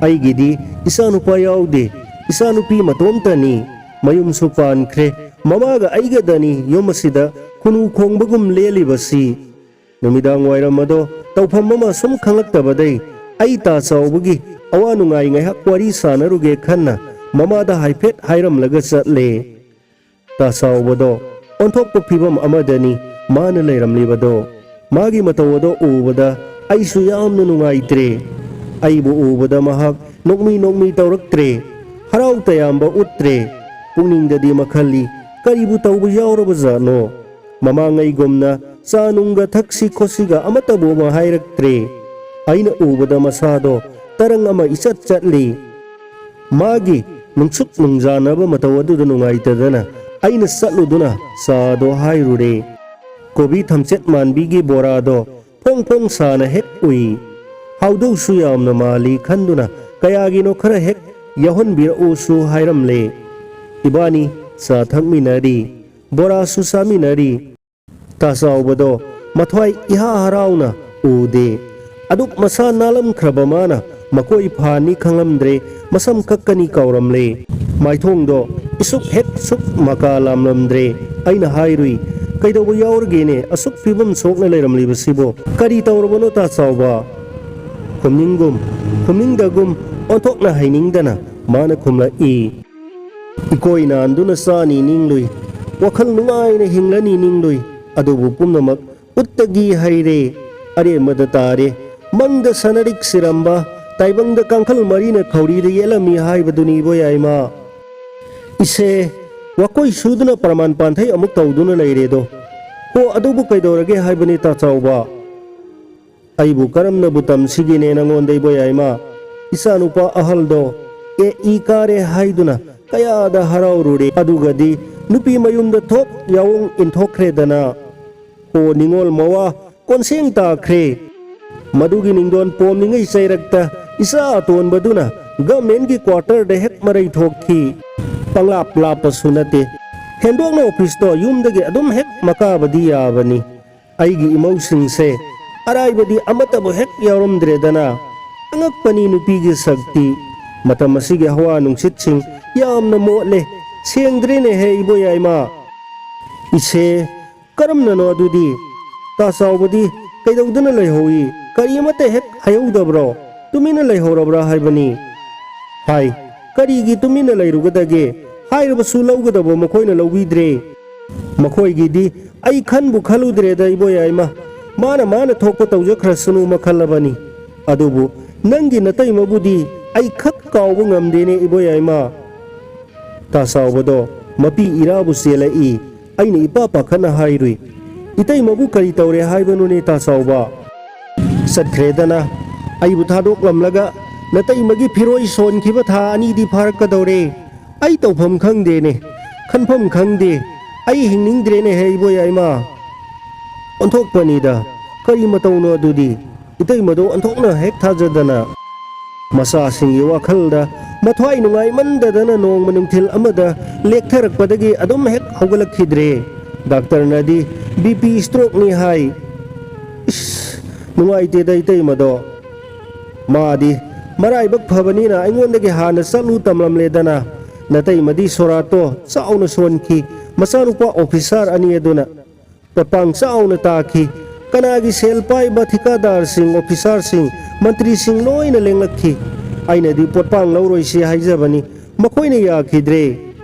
ꯑꯩꯒꯤꯗꯤ ꯏꯆꯥꯅꯨꯄꯥ ꯌꯥꯎꯗꯦ꯫ ꯏꯆꯥꯅꯨꯄꯤ ꯃꯇꯣꯝꯇꯅꯤ꯫ ꯃꯌꯨꯝꯁꯨ ꯄꯥꯟꯈ꯭ꯔꯦ꯫ ꯃꯃꯥꯒ ꯑꯩꯒꯗꯅꯤ ꯌꯨꯝ ꯑꯁꯤꯗ ꯈꯨꯅꯨ ꯈꯣꯡꯕꯒꯨꯝ ꯂꯦꯜꯂꯤꯕꯁꯤ꯫ ꯅꯨꯃꯤꯗꯥꯡ ꯋꯥꯏꯔꯝ ꯑꯗꯣ ꯇꯧꯐꯝ ꯑꯃ ꯁꯨꯝ ꯈꯪꯂꯛꯇꯕꯗꯩ ꯑꯩ ꯇꯥ ꯆꯥꯎꯕꯒꯤ ꯑꯋꯥ ꯅꯨꯡꯉꯥꯏ ꯉꯥꯏꯍꯥꯛ ꯋꯥꯔꯤ ꯁꯥꯟꯅꯔꯨꯒꯦ ꯈꯟꯅ ꯃꯃꯥꯗ ꯍꯥꯏꯐꯦꯠ ꯍꯥꯏꯔꯝꯂꯒ ꯆꯠꯂꯦ꯫ ꯇꯥ ꯆꯥꯎꯕꯗꯣ ꯑꯣꯟꯊꯣꯛꯄ ꯐꯤꯕꯝ ꯑꯃꯗꯅꯤ ꯃꯥꯅ ꯂꯩꯔꯝꯂꯤꯕꯗꯣ꯫ ꯃꯥꯒꯤ ꯃꯇꯧ ꯑꯗꯣ ꯎꯕꯗ ꯑꯩꯁꯨ ꯌꯥꯝꯅ ꯅꯨꯡꯉꯥꯏꯇ꯭ꯔꯦ꯫ ꯑꯩꯕꯨ ꯎꯕꯗ ꯃꯍꯥꯛ ꯅꯣꯛꯃꯤ ꯅꯣꯛꯃꯤ ꯇꯧꯔꯛꯇ꯭ꯔꯦ꯫ ꯍꯔꯥꯎ ꯇꯌꯥꯝꯕ ꯎꯠꯇ꯭ꯔꯦ꯫ ꯄꯨꯛꯅꯤꯡꯗꯗꯤ ꯃꯈꯜꯂꯤ, ꯀꯔꯤꯕꯨ ꯇꯧꯕ ꯌꯥꯎꯔꯕ ꯖꯥꯠꯅꯣ? ꯃꯃꯥꯡꯉꯩꯒꯨꯝꯅ ꯆꯥ ꯅꯨꯡꯒ ꯊꯛꯁꯤ ꯈꯣꯠꯁꯤꯒ ꯑꯃꯠꯇꯕꯨ ꯑꯃ ꯍꯥꯏꯔꯛꯇ꯭ꯔꯦ꯫ ꯑꯩꯅ ꯎꯕꯗ ꯃꯁꯥꯗꯣ ꯇꯔꯪ ꯑꯃ ꯏꯆꯠ ꯆꯠꯂꯤ꯫ ꯃꯥꯒꯤ ꯅꯨꯡꯁꯨꯛ ꯅꯨꯡꯖꯥꯅꯕ ꯃꯇꯧ ꯑꯗꯨꯗ ꯅꯨꯡꯉꯥꯏꯇꯗꯅ ꯑꯩꯅ ꯆꯠꯂꯨꯗꯨꯅ ꯆꯥꯗꯣ ꯍꯥꯏꯔꯨꯔꯦ꯫ ꯀꯣꯕꯤ ꯊꯝꯆꯦꯠ ꯃꯥꯟꯕꯤꯒꯤ ꯕꯣꯔꯥꯗꯣ ꯐꯣꯡ ꯐꯣꯡ ꯁꯥꯅ ꯍꯦꯛ ꯎꯏ꯫ ꯍꯥꯎꯗꯧꯁꯨ ꯌꯥꯝꯅ ꯃꯥꯜꯂꯤ ꯈꯟꯗꯨꯅ ꯀꯌꯥꯒꯤꯅꯣ ꯈꯔ ꯍꯦꯛ ꯌꯥꯎꯍꯟꯕꯤꯔꯛꯎꯁꯨ ꯍꯥꯏꯔꯝꯂꯦ꯫ ꯏꯕꯥꯅꯤ ꯆꯥ ꯊꯛꯃꯤꯟꯅꯔꯤ, ꯕꯣꯔꯥꯁꯨ ꯆꯥꯃꯤꯟꯅꯔꯤ꯫ ꯇꯥ ꯆꯥꯎꯕꯗꯣ ꯃꯊ꯭ꯋꯥꯏ ꯏꯍꯥ ꯍꯔꯥꯎꯅ ꯎꯗꯦ꯫ ꯑꯗꯨꯛ ꯃꯁꯥ ꯅꯥꯜꯂꯝꯈ꯭ꯔꯕ ꯃꯥꯅ ꯃꯀꯣꯏ ꯐꯥꯅꯤ ꯈꯪꯂꯝꯗ꯭ꯔꯦ, ꯃꯁꯝ ꯀꯛꯀꯅꯤ ꯀꯥꯎꯔꯝꯂꯦ꯫ ꯃꯥꯏꯊꯣꯡꯗꯣ ꯏꯁꯨꯛ ꯍꯦꯛ ꯁꯨꯛ ꯃꯀꯥ ꯂꯥꯝꯂꯝꯗ꯭ꯔꯦ꯫ ꯑꯩꯅ ꯍꯥꯏꯔꯨꯏ, "ꯀꯩꯗꯧꯕ ꯌꯥꯎꯔꯒꯦꯅꯦ ꯑꯁꯨꯛ ꯐꯤꯕꯝ ꯁꯣꯛꯅ ꯂꯩꯔꯝꯂꯤꯕꯁꯤꯕꯣ? ꯀꯔꯤ ꯇꯧꯔꯕꯅꯣ ꯇꯥ ꯆꯥꯎꯕ?" ꯈꯨꯝꯅꯤꯡꯒꯨꯝ ꯈꯨꯝꯅꯤꯡꯗꯒꯨꯝ ꯑꯣꯟꯊꯣꯛꯅ ꯍꯩꯅꯤꯡꯗꯅ ꯃꯥꯅ ꯈꯨꯝꯂꯛꯏ꯫ ꯏꯀꯣꯏ ꯅꯥꯟꯗꯨꯅ ꯆꯥꯅꯤ ꯅꯤꯡꯂꯨꯏ, ꯋꯥꯈꯜ ꯅꯨꯡꯉꯥꯏꯅ ꯍꯤꯡꯂꯅꯤ ꯅꯤꯡꯂꯨꯏ, ꯑꯗꯨꯕꯨ ꯄꯨꯝꯅꯃꯛ ꯎꯠꯇꯒꯤ ꯍꯩꯔꯦ, ꯑꯔꯦꯝꯕꯗ ꯇꯥꯔꯦ꯫ ꯃꯪꯗ ꯁꯅꯔꯤꯛ ꯁꯤꯔꯝꯕ, ꯇꯥꯏꯕꯪꯗ ꯀꯥꯡꯈꯜ ꯃꯔꯤꯅ ꯈꯧꯔꯤꯗ ꯌꯦꯠꯂꯝꯃꯤ ꯍꯥꯏꯕꯗꯨꯅꯤ ꯏꯕꯣꯌꯥꯏꯃ꯫ ꯏꯁꯦ, ꯋꯥꯀꯣꯏ ꯁꯨꯗꯨꯅ ꯄ꯭ꯔꯃꯥꯟ ꯄꯥꯟꯊꯩ ꯑꯃꯨꯛ ꯇꯧꯗꯨꯅ ꯂꯩꯔꯦꯗꯣ꯫ ꯍꯣ, ꯑꯗꯨꯕꯨ ꯀꯩꯗꯧꯔꯒꯦ ꯍꯥꯏꯕꯅꯤ ꯇꯥ ꯆꯥꯎꯕ? ꯑꯩꯕꯨ ꯀꯔꯝꯅꯕꯨ ꯇꯝꯁꯤꯒꯤꯅꯦ ꯅꯉꯣꯟꯗ ꯏꯕꯣꯌꯥꯏꯃ? ꯏꯆꯥꯅꯨꯄꯥ ꯑꯍꯜꯗꯣ ꯑꯦ ꯏ ꯀꯥꯔꯦ ꯍꯥꯏꯗꯨꯅ ꯀꯌꯥꯗ ꯍꯔꯥꯎꯔꯨꯔꯦ, ꯑꯗꯨꯒꯗꯤ ꯅꯨꯄꯤ ꯃꯌꯨꯝꯗ ꯊꯣꯛ ꯌꯥꯑꯣꯡ ꯏꯟꯊꯣꯛꯈ꯭ꯔꯦꯗꯅ꯫ ꯍꯣ ꯅꯤꯉꯣꯜ ꯃꯋꯥ ꯀꯣꯟꯁꯦꯡ ꯇꯥꯈ꯭ꯔꯦ꯫ ꯃꯗꯨꯒꯤ ꯅꯤꯡꯗꯣꯟ ꯄꯣꯝꯂꯤꯉꯩ ꯆꯩꯔꯛꯇ ꯏꯆꯥ ꯑꯇꯣꯟꯕꯗꯨꯅ ꯒꯃꯦꯟꯒꯤ ꯀ꯭ꯋꯥꯇꯔꯗ ꯍꯦꯛ ꯃꯔꯩ ꯊꯣꯛꯈꯤ꯫ ꯄꯪꯂꯥꯞ ꯂꯥꯞꯄꯁꯨ ꯅꯠꯇꯦ꯫ ꯍꯦꯟꯗꯣꯛꯅ ꯑꯣꯐꯤꯁꯇꯣ ꯌꯨꯝꯗꯒꯤ ꯑꯗꯨꯝ ꯍꯦꯛ ꯃꯀꯥꯕꯗꯤ ꯌꯥꯕꯅꯤ꯫ ꯑꯩꯒꯤ ꯏꯃꯧꯁꯤꯡꯁꯦ ꯑꯔꯥꯏꯕꯗꯤ ꯑꯃꯠꯇꯕꯨ ꯍꯦꯛ ꯌꯥꯎꯔꯝꯗ꯭ꯔꯦꯗꯅ꯫ ꯑꯉꯛꯄꯅꯤ ꯅꯨꯄꯤꯒꯤ ꯁꯛꯇꯤ꯫ ꯃꯇꯝ ꯑꯁꯤꯒꯤ ꯍꯋꯥ ꯅꯨꯡꯁꯤꯠꯁꯤꯡ ꯌꯥꯝꯅ ꯃꯣꯠꯂꯦ꯫ ꯁꯦꯡꯗ꯭ꯔꯦꯅꯦꯍꯦ ꯏꯕꯣꯌꯥꯏꯃ꯫ ꯏꯁꯦ, ꯀꯔꯝꯅꯅꯣ ꯑꯗꯨꯗꯤ? ꯇꯥ ꯆꯥꯎꯕꯗꯤ ꯀꯩꯗꯧꯗꯨꯅ ꯂꯩꯍꯧꯏ? ꯀꯔꯤ ꯑꯃꯠꯇ ꯍꯦꯛ ꯍꯥꯏꯍꯧꯗꯕ꯭ꯔꯣ? ꯇꯨꯃꯤꯟꯅ ꯂꯩꯍꯧꯔꯕ꯭ꯔꯥ ꯍꯥꯏꯕꯅꯤ꯫ ꯍꯥꯏ, ꯀꯔꯤꯒꯤ ꯇꯨꯃꯤꯟꯅ ꯂꯩꯔꯨꯒꯗꯒꯦ? ꯍꯥꯏꯔꯕꯁꯨ ꯂꯧꯒꯗꯕ ꯃꯈꯣꯏꯅ ꯂꯧꯕꯤꯗ꯭ꯔꯦ꯫ ꯃꯈꯣꯏꯒꯤꯗꯤ ꯑꯩ ꯈꯟꯕꯨ ꯈꯜꯂꯨꯗ꯭ꯔꯦꯗ ꯏꯕꯣꯌꯥꯏꯃ꯫ ꯃꯥꯅ ꯃꯥꯅ ꯊꯣꯛꯄ ꯇꯧꯖꯈ꯭ꯔꯁꯅꯨ ꯃꯈꯜ ꯑꯃꯅꯤ꯫ ꯑꯗꯨꯕꯨ ꯅꯪꯒꯤ ꯅꯇꯩꯃꯕꯨꯗꯤ ꯑꯩ ꯈꯛ ꯀꯥꯎꯕ ꯉꯝꯗꯦꯅꯦ ꯏꯕꯣꯌꯥꯏꯃ꯫ ꯇꯥ ꯆꯥꯎꯕꯗꯣ ꯃꯄꯤ ꯏꯔꯥꯕꯨ ꯆꯦꯜꯂꯛꯏ꯫ ꯑꯩꯅ ꯏꯄꯥ ꯄꯥꯈꯠꯅ ꯍꯥꯏꯔꯨꯏ, "ꯏꯇꯩꯃꯕꯨ ꯀꯔꯤ ꯇꯧꯔꯦ ꯍꯥꯏꯕꯅꯣꯅꯦ ꯇꯥ ꯆꯥꯎꯕ?" ꯆꯠꯈ꯭ꯔꯦꯗꯅ꯫ ꯑꯩꯕꯨ ꯊꯥꯗꯣꯛꯂꯝꯂꯒ ꯅꯇꯩꯃꯒꯤ ꯐꯤꯔꯣꯏ ꯁꯣꯟꯈꯤꯕ ꯊꯥ ꯑꯅꯤꯗꯤ ꯐꯥꯔꯛꯀꯗꯧꯔꯦ꯫ ꯑꯩ ꯇꯧꯐꯝ ꯈꯪꯗꯦꯅꯦ, ꯈꯟꯐꯝ ꯈꯪꯗꯦ꯫ ꯑꯩ ꯍꯤꯡꯅꯤꯡꯗ꯭ꯔꯦꯅꯦꯍꯦ ꯏꯕꯣꯌꯥꯏꯃ꯫ ꯑꯣꯟꯊꯣꯛꯄꯅꯤꯗ, ꯀꯔꯤ ꯃꯇꯧꯅꯣ ꯑꯗꯨꯗꯤ? ꯏꯇꯩꯃꯗꯣ ꯑꯣꯟꯊꯣꯛꯅ ꯍꯦꯛ ꯊꯥꯖꯗꯅ꯫ ꯃꯆꯥꯁꯤꯡꯒꯤ ꯋꯥꯈꯜꯗ ꯃꯊ꯭ꯋꯥꯏ ꯅꯨꯡꯉꯥꯏꯃꯟꯗꯗꯅ ꯅꯣꯡꯃ ꯅꯨꯡꯊꯤꯜ ꯑꯃꯗ ꯂꯦꯛꯊꯔꯛꯄꯗꯒꯤ ꯑꯗꯨꯝ ꯍꯦꯛ ꯍꯧꯒꯠꯂꯛꯈꯤꯗ꯭ꯔꯦ꯫ ꯗꯥꯛꯇꯔꯅꯗꯤ ꯕꯤ ꯄꯤ ꯁ꯭ꯇ꯭ꯔꯣꯛꯅꯤ ꯍꯥꯏ꯫ ꯏꯁ, ꯅꯨꯡꯉꯥꯏꯇꯦꯗ ꯏꯇꯩꯃꯗꯣ꯫ ꯃꯥꯗꯤ ꯃꯔꯥꯏꯕꯛ ꯐꯕꯅꯤꯅ ꯑꯩꯉꯣꯟꯗꯒꯤ ꯍꯥꯟꯅ ꯆꯠꯂꯨ ꯇꯝꯂꯝꯂꯦꯗꯅ꯫ ꯅꯇꯩꯃꯗꯤ ꯁꯣꯔꯥꯠꯇꯣ ꯆꯥꯎꯅ ꯁꯣꯟꯈꯤ꯫ ꯃꯆꯥꯅꯨꯄꯥ ꯑꯣꯐꯤꯁꯥꯔ ꯑꯅꯤ ꯑꯗꯨꯅ ꯄꯣꯠꯄꯥꯡ ꯆꯥꯎꯅ ꯇꯥꯈꯤ꯫ ꯀꯅꯥꯒꯤ ꯁꯦꯜ ꯄꯥꯏꯕ ꯊꯤꯀꯥꯗꯥꯔꯁꯤꯡ, ꯑꯣꯐꯤꯁꯥꯔꯁꯤꯡ, ꯃꯟꯇ꯭ꯔꯤꯁꯤꯡ ꯂꯣꯏꯅ ꯂꯦꯡꯂꯛꯈꯤ꯫ ꯑꯩꯅꯗꯤ ꯄꯣꯠꯄꯥꯡ ꯂꯧꯔꯣꯏꯁꯤ ꯍꯥꯏꯖꯕꯅꯤ꯫ ꯃꯈꯣꯏꯅ ꯌꯥꯈꯤꯗ꯭ꯔꯦ꯫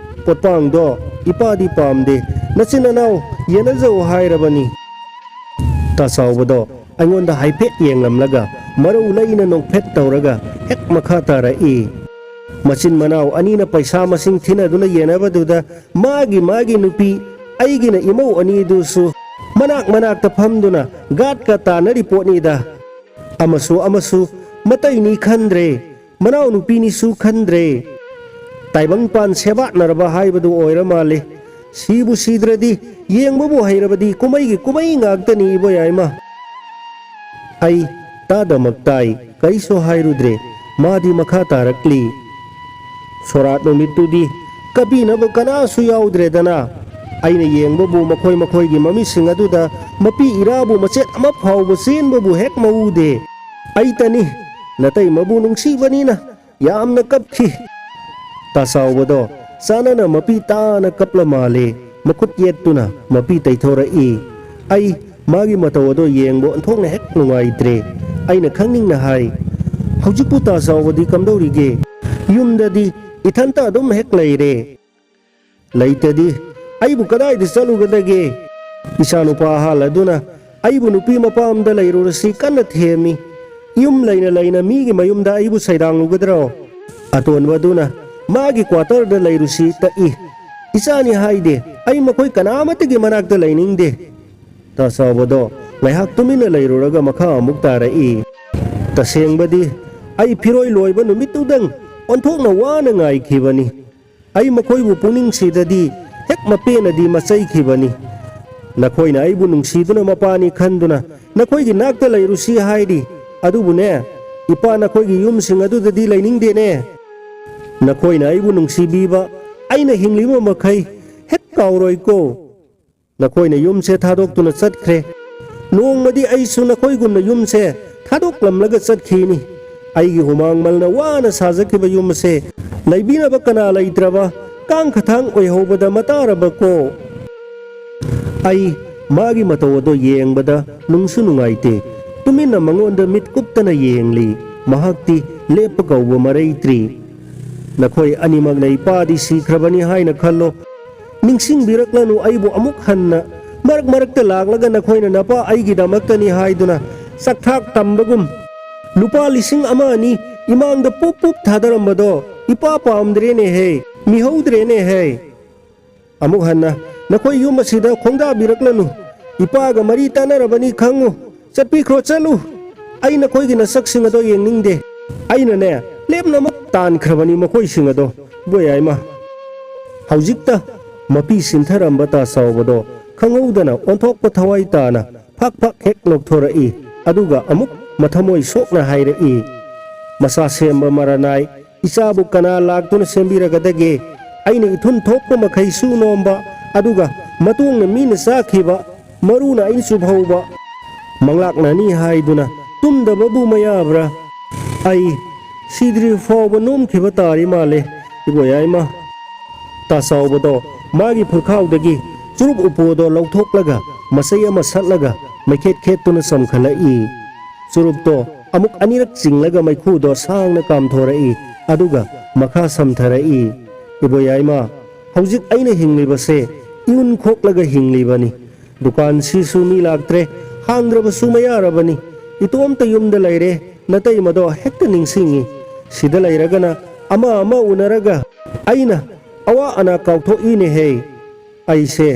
ꯄꯣꯠꯄꯥꯡꯗꯣ ꯏꯄꯥꯗꯤ ꯄꯥꯝꯗꯦ꯫ ꯅꯆꯤꯟ ꯅꯅꯥꯎ ꯌꯦꯟꯅꯖꯧ ꯍꯥꯏꯔꯕꯅꯤ꯫ ꯇꯥ ꯆꯥꯎꯕꯗꯣ ꯑꯩꯉꯣꯟꯗ ꯍꯥꯏꯐꯦꯠ ꯌꯦꯡꯂꯝꯂꯒ ꯃꯔꯧ ꯂꯩꯅ ꯅꯣꯛꯐꯦꯠ ꯇꯧꯔꯒ ꯍꯦꯛ ꯃꯈꯥ ꯇꯥꯔꯛꯏ꯫ ꯃꯆꯤꯟ ꯃꯅꯥꯎ ꯑꯅꯤꯅ ꯄꯩꯁꯥ ꯃꯁꯤꯡ ꯊꯤꯅꯗꯨꯅ ꯌꯦꯟꯅꯕꯗꯨꯗ ꯃꯥꯒꯤ ꯃꯥꯒꯤ ꯅꯨꯄꯤ, ꯑꯩꯒꯤꯅ ꯏꯃꯧ ꯑꯅꯤꯗꯨꯁꯨ ꯃꯅꯥꯛ ꯃꯅꯥꯛꯇ ꯐꯝꯗꯨꯅ ꯒꯥꯠꯀ ꯇꯥꯟꯅꯔꯤ ꯄꯣꯠꯅꯤꯗ꯫ ꯑꯃꯁꯨ ꯑꯃꯁꯨ ꯃꯇꯩꯅꯤ ꯈꯟꯗ꯭ꯔꯦ, ꯃꯅꯥꯎꯅꯨꯄꯤꯅꯤꯁꯨ ꯈꯟꯗ꯭ꯔꯦ꯫ ꯇꯥꯏꯕꯪꯄꯥꯟ ꯁꯦꯕꯥꯠꯅꯔꯕ ꯍꯥꯏꯕꯗꯨ ꯑꯣꯏꯔ ꯃꯥꯜꯂꯦ꯫ ꯁꯤꯕꯨ ꯁꯤꯗ꯭ꯔꯗꯤ ꯌꯦꯡꯕꯕꯨ ꯍꯩꯔꯕꯗꯤ ꯀꯨꯝꯍꯩꯒꯤ ꯀꯨꯝꯍꯩ ꯉꯥꯛꯇꯅꯤ ꯏꯕꯣꯌꯥꯏꯃ꯫ ꯑꯩ ꯇꯥꯗꯃꯛ ꯇꯥꯏ, ꯀꯔꯤꯁꯨ ꯍꯥꯏꯔꯨꯗ꯭ꯔꯦ꯫ ꯃꯥꯗꯤ ꯃꯈꯥ ꯇꯥꯔꯛꯂꯤ꯫ ꯁꯣꯔꯥꯠ ꯅꯨꯃꯤꯠꯇꯨꯗꯤ ꯀꯞꯄꯤꯅꯕ ꯀꯅꯥꯁꯨ ꯌꯥꯎꯗ꯭ꯔꯦꯗꯅ꯫ ꯑꯩꯅ ꯌꯦꯡꯕꯕꯨ ꯃꯈꯣꯏ ꯃꯈꯣꯏꯒꯤ ꯃꯃꯤꯠꯁꯤꯡ ꯑꯗꯨꯗ ꯃꯄꯤ ꯏꯔꯥꯕꯨ ꯃꯆꯦꯠ ꯑꯃ ꯐꯥꯎꯕ ꯆꯦꯟꯕꯕꯨ ꯍꯦꯛ ꯃꯎꯗꯦ꯫ ꯑꯩꯇꯅꯤ ꯅꯇꯩꯃꯕꯨ ꯅꯨꯡꯁꯤꯕꯅꯤꯅ ꯌꯥꯝꯅ ꯀꯞꯈꯤ꯫ ꯇꯥꯆꯥꯎꯕꯗꯣ ꯆꯥꯅꯅ ꯃꯄꯤ ꯇꯥꯅ ꯀꯞꯂ ꯃꯥꯜꯂꯦ꯫ ꯃꯈꯨꯠ ꯌꯦꯠꯇꯨꯅ ꯃꯄꯤ ꯇꯩꯊꯣꯔꯛꯏ꯫ ꯑꯩ ꯃꯥꯒꯤ ꯃꯇꯧ ꯑꯗꯣ ꯌꯦꯡꯕ ꯑꯣꯟꯊꯣꯛꯅ ꯍꯦꯛ ꯅꯨꯡꯉꯥꯏꯇ꯭ꯔꯦ꯫ ꯑꯩꯅ ꯈꯪꯅꯤꯡꯅ ꯍꯥꯏ, "ꯍꯧꯖꯤꯛꯄꯨ ꯇꯥꯆꯥꯎꯕꯗꯤ ꯀꯝꯗꯧꯔꯤꯒꯦ? ꯌꯨꯝꯗꯗꯤ ꯏꯊꯟꯇ ꯑꯗꯨꯝ ꯍꯦꯛ ꯂꯩꯔꯦ꯫ ꯂꯩꯇꯗꯤ ꯑꯩꯕꯨ ꯀꯗꯥꯏꯗ ꯆꯠꯂꯨꯒꯗꯒꯦ?" ꯏꯆꯥꯅꯨꯄꯥ ꯑꯍꯜ ꯑꯗꯨꯅ ꯑꯩꯕꯨ ꯅꯨꯄꯤ ꯃꯄꯥꯝꯗ ꯂꯩꯔꯨꯔꯁꯤ ꯀꯟꯅ ꯊꯦꯝꯃꯤ꯫ ꯌꯨꯝ ꯂꯩꯅ ꯂꯩꯅ ꯃꯤꯒꯤ ꯃꯌꯨꯝꯗ ꯑꯩꯕꯨ ꯁꯩꯗꯥꯡꯂꯨꯒꯗ꯭ꯔꯣ? ꯑꯇꯣꯟꯕꯗꯨꯅ ꯃꯥꯒꯤ ꯀ꯭ꯋꯥꯇꯔꯗ ꯂꯩꯔꯨꯁꯤ ꯇꯛꯏ꯫ "ꯏꯆꯥꯅꯤ ꯍꯥꯏꯗꯦ, ꯑꯩ ꯃꯈꯣꯏ ꯀꯅꯥꯃꯠꯇꯒꯤ ꯃꯅꯥꯛꯇ ꯂꯩꯅꯤꯡꯗꯦ꯫" ꯇꯥꯆꯥꯎꯕꯗꯣ ꯉꯥꯏꯍꯥꯛ ꯇꯨꯃꯤꯟꯅ ꯂꯩꯔꯨꯔꯒ ꯃꯈꯥ ꯑꯃꯨꯛ ꯇꯥꯔꯛꯏ꯫ "ꯇꯁꯦꯡꯕꯗꯤ ꯑꯩ ꯐꯤꯔꯣꯏ ꯂꯣꯏꯕ ꯅꯨꯃꯤꯠꯇꯨꯗꯪ ꯑꯣꯟꯊꯣꯛꯅ ꯋꯥꯅ ꯉꯥꯏꯈꯤꯕꯅꯤ꯫ ꯑꯩ ꯃꯈꯣꯏꯕꯨ ꯄꯨꯛꯅꯤꯡꯁꯤꯗꯗꯤ ꯍꯦꯛ ꯃꯄꯦꯟꯅꯗꯤ ꯃꯆꯩꯈꯤꯕꯅꯤ꯫ ꯅꯈꯣꯏꯅ ꯑꯩꯕꯨ ꯅꯨꯡꯁꯤꯗꯨꯅ ꯃꯄꯥꯅꯤ ꯈꯟꯗꯨꯅ ꯅꯈꯣꯏꯒꯤ ꯅꯥꯛꯇ ꯂꯩꯔꯨꯁꯤ ꯍꯥꯏꯔꯤ꯫ ꯑꯗꯨꯕꯨꯅꯦ, ꯏꯄꯥ ꯅꯈꯣꯏꯒꯤ ꯌꯨꯝꯁꯤꯡ ꯑꯗꯨꯗꯗꯤ ꯂꯩꯅꯤꯡꯗꯦꯅꯦ꯫ ꯅꯈꯣꯏꯅ ꯑꯩꯕꯨ ꯅꯨꯡꯁꯤꯕꯤꯕ ꯑꯩꯅ ꯍꯤꯡꯂꯤꯕ ꯃꯈꯩ ꯍꯦꯛ ꯀꯥꯎꯔꯣꯏꯀꯣ꯫" ꯅꯈꯣꯏꯅ ꯌꯨꯝꯁꯦ ꯊꯥꯗꯣꯛꯇꯨꯅ ꯆꯠꯈ꯭ꯔꯦ꯫ ꯅꯣꯡꯃꯗꯤ ꯑꯩꯁꯨ ꯅꯈꯣꯏꯒꯨꯝꯅ ꯌꯨꯝꯁꯦ ꯊꯥꯗꯣꯛꯂꯝꯂꯒ ꯆꯠꯈꯤꯅꯤ꯫ ꯑꯩꯒꯤ ꯍꯨꯃꯥꯡ ꯃꯜꯅ ꯋꯥꯅ ꯁꯥꯖꯈꯤꯕ ꯌꯨꯝ ꯑꯁꯦ ꯂꯩꯕꯤꯅꯕ ꯀꯅꯥ ꯂꯩꯇ꯭ꯔꯕ ꯀꯥꯡ ꯈꯊꯥꯡ ꯑꯣꯏꯍꯧꯕꯗ ꯃꯇꯥꯔꯕꯀꯣ꯫ ꯑꯩ ꯃꯥꯒꯤ ꯃꯇꯧ ꯑꯗꯣ ꯌꯦꯡꯕꯗ ꯅꯨꯡꯁꯨ ꯅꯨꯡꯉꯥꯏꯇꯦ꯫ ꯇꯨꯃꯤꯟꯅ ꯃꯉꯣꯟꯗ ꯃꯤꯠ ꯀꯨꯞꯇꯅ ꯌꯦꯡꯂꯤ꯫ ꯃꯍꯥꯛꯇꯤ ꯂꯦꯞꯄ ꯀꯧꯕ ꯃꯔꯩꯇ꯭ꯔꯤ꯫ ꯅꯈꯣꯏ ꯑꯅꯤꯃꯛꯅ ꯏꯄꯥꯗꯤ ꯁꯤꯈ꯭ꯔꯕꯅꯤ ꯍꯥꯏꯅ ꯈꯜꯂꯣ꯫ ꯅꯤꯡꯁꯤꯡꯕꯤꯔꯛꯂꯅꯨ ꯑꯩꯕꯨ ꯑꯃꯨꯛ ꯍꯟꯅ꯫ ꯃꯔꯛ ꯃꯔꯛꯇ ꯂꯥꯛꯂꯒ ꯅꯈꯣꯏꯅ ꯅꯄꯥ ꯑꯩꯒꯤꯗꯃꯛꯇꯅꯤ ꯍꯥꯏꯗꯨꯅ ꯆꯥꯛꯊꯥꯛ ꯇꯝꯕꯒꯨꯝ꯫ ꯂꯨꯄꯥ ꯂꯤꯁꯤꯡ ꯑꯃ ꯑꯅꯤ ꯏꯃꯥꯡꯗ ꯄꯨꯞ ꯄꯨꯞ ꯊꯥꯗꯔꯝꯕꯗꯣ ꯏꯄꯥ ꯄꯥꯝꯗ꯭ꯔꯦꯅꯦꯍꯦ, ꯃꯤꯍꯧꯗ꯭ꯔꯦꯅꯦꯍꯦ꯫ ꯑꯃꯨꯛ ꯍꯟꯅ ꯅꯈꯣꯏ ꯌꯨꯝ ꯑꯁꯤꯗ ꯈꯣꯡꯗꯥꯕꯤꯔꯛꯂꯅꯨ꯫ ꯏꯄꯥꯒ ꯃꯔꯤ ꯇꯥꯟꯅꯔꯕꯅꯤ ꯈꯪꯉꯨ꯫ ꯆꯠꯄꯤꯈ꯭ꯔꯣ, ꯆꯠꯂꯨ꯫ ꯑꯩ ꯅꯈꯣꯏꯒꯤ ꯅꯁꯛꯁꯤꯡ ꯑꯗꯣ ꯌꯦꯡꯅꯤꯡꯗꯦ꯫ ꯑꯩꯅꯅꯦ, ꯂꯦꯝꯅꯃꯛ ꯇꯥꯟꯈ꯭ꯔꯕꯅꯤ ꯃꯈꯣꯏꯁꯤꯡ ꯑꯗꯣ꯫ ꯏꯕꯣꯌꯥꯏꯃ꯫ ꯍꯧꯖꯤꯛꯇ ꯃꯄꯤ ꯁꯤꯟꯊꯔꯝꯕ ꯇꯥ ꯆꯥꯎꯕꯗꯣ ꯈꯪꯍꯧꯗꯅ ꯑꯣꯟꯊꯣꯛꯄ ꯊꯋꯥꯏ ꯇꯥꯅ ꯐꯛ ꯐꯛ ꯍꯦꯛ ꯅꯣꯛꯊꯣꯔꯛꯏ꯫ ꯑꯗꯨꯒ ꯑꯃꯨꯛ ꯃꯊꯃꯣꯏ ꯁꯣꯛꯅ ꯍꯥꯏꯔꯛꯏ, "ꯃꯆꯥ ꯁꯦꯝꯕ ꯃꯔꯥꯅꯥꯏ, ꯏꯆꯥꯕꯨ ꯀꯅꯥ ꯂꯥꯛꯇꯨꯅ ꯁꯦꯝꯕꯤꯔꯒꯗꯒꯦ? ꯑꯩꯅ ꯏꯊꯨꯟ ꯊꯣꯛꯄ ꯃꯈꯩ ꯁꯨ ꯅꯣꯝꯕ, ꯑꯗꯨꯒ ꯃꯇꯣꯡꯅ ꯃꯤꯅ ꯆꯥꯈꯤꯕ, ꯃꯔꯨꯅ ꯑꯩ ꯆꯨꯐꯧꯕ꯫ ꯃꯪꯂꯥꯛꯅꯅꯤ ꯍꯥꯏꯗꯨꯅ ꯇꯨꯝꯗꯕꯕꯨ ꯃꯌꯥꯕ꯭ꯔꯥ? ꯑꯩ ꯁꯤꯗ꯭ꯔꯤ ꯐꯥꯎꯕ ꯅꯣꯝꯈꯤꯕ ꯇꯥꯔꯤ ꯃꯥꯜꯂꯦ, ꯏꯕꯣꯌꯥꯏꯃ"꯫ ꯇꯥ ꯆꯥꯎꯕꯗꯣ ꯃꯥꯒꯤ ꯐꯨꯔꯈꯥꯎꯗꯒꯤ ꯆꯨꯔꯨꯞ ꯎꯄꯨꯗꯣ ꯂꯧꯊꯣꯛꯂꯒ ꯃꯆꯩ ꯑꯃ ꯁꯠꯂꯒ ꯃꯩꯈꯦꯠ ꯈꯦꯠꯇꯨꯅ ꯆꯝꯈꯠꯂꯛꯏ꯫ ꯆꯨꯔꯨꯞꯇꯣ ꯑꯃꯨꯛ ꯑꯅꯤꯔꯛ ꯆꯤꯡꯂꯒ ꯃꯩꯈꯨꯗꯣ ꯁꯥꯡꯅ ꯀꯥꯝꯊꯣꯔꯛꯏ, ꯑꯗꯨꯒ ꯃꯈꯥ ꯁꯝꯊꯔꯛꯏ꯫ "ꯏꯕꯣꯌꯥꯏꯃ, ꯍꯧꯖꯤꯛ ꯑꯩꯅ ꯍꯤꯡꯂꯤꯕꯁꯦ ꯏꯎꯟ ꯈꯣꯛꯂꯒ ꯍꯤꯡꯂꯤꯕꯅꯤ꯫ ꯗꯨꯀꯥꯟꯁꯤꯁꯨ ꯃꯤ ꯂꯥꯛꯇ꯭ꯔꯦ, ꯍꯥꯡꯗ꯭ꯔꯕꯁꯨ ꯃꯌꯥꯔꯕꯅꯤ꯫ ꯏꯇꯣꯝꯇ ꯌꯨꯝꯗ ꯂꯩꯔꯦ, ꯅꯇꯩꯃꯗꯣ ꯍꯦꯛꯇ ꯅꯤꯡꯁꯤꯡꯉꯤ꯫ ꯁꯤꯗ ꯂꯩꯔꯒꯅ ꯑꯃ ꯑꯃ ꯎꯅꯔꯒ ꯑꯩꯅ ꯑꯋꯥ ꯑꯅꯥ ꯀꯥꯎꯊꯣꯛꯏꯅꯦꯍꯦ꯫ ꯑꯩꯁꯦ